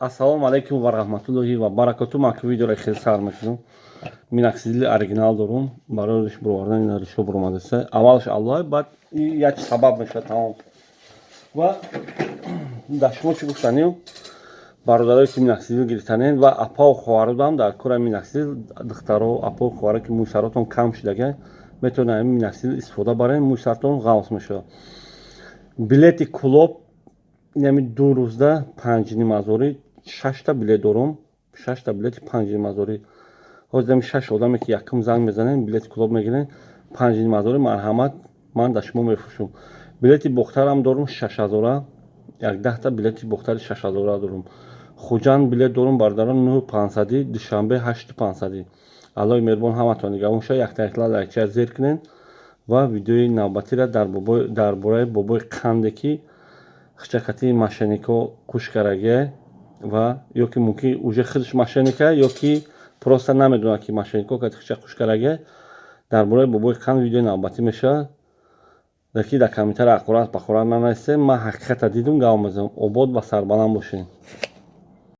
Ассалому алайкум ва раҳматуллоҳи ва баракоту. Ман ки видеоро хеле сар мекунам, миноксидили оригинал дорум. Барои риш буровардан ина ришо буромадаста. Аввалш аллоҳ, баъд як сабаб мешавад, тамом. Ва дар шумо чӣ гуфтанем, бародарое ки миноксидил гирифтанем ва апау хоҳарудам дар кора миноксидил, духтаро, апау хоҳаро, ки мӯи саротон кам шудага, метавонед ҳамин миноксидил истифода барем, мӯи сартон ғафз мешавад. Билети Кӯлоб инами 2 рӯзда 5,5 ҳазорӣ, шашта билет дорум, шашта билети 5,5 ҳазорӣ. Ҳозир ами шаш одаме ки якум занг мезанем, билети Кӯлоб мегирем, 5,5 ҳазорӣ, марҳамат, ман дар шумо мефурӯшам. Билети Бохтарам дорум, 6 ҳазора, як 10-та билети Бохтари 6 ҳазора дорум. Хуҷанд билет дорум, бародарон, 9500-ӣ, Душанбе 8500-ӣ. Аллоҳи меҳрубон ҳаматон нигаҳбон шавад. Якта якла лайкча зер кунед ва видеои навбатиро дар бораи бобои қанде, ки хичакати мошеннико кушкарагия, ва ё ки мумкин уже худаш мошенника, ё ки просто намедонад, ки мошеннико кати хича кушкарагия. Дар бораи бобои қанд видеои навбатӣ мешавад. Леки дар комментария ҳақорат пақорат нанависем. Ман ҳақиқата дидум, гап мезанам. Обод ва сарбаланд бошед.